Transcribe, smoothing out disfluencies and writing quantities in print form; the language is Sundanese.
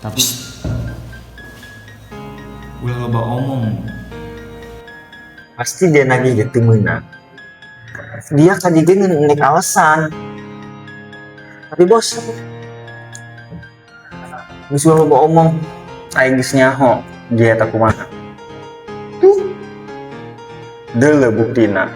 Tapi Ulah loba omong. Pasti dia nagih gitu meunang. Dia kan juga nek alasan. Tapi bos, geus ulah loba omong. Aing geus nyaho dia tak kumaha. Tuh. Deuleu buktina.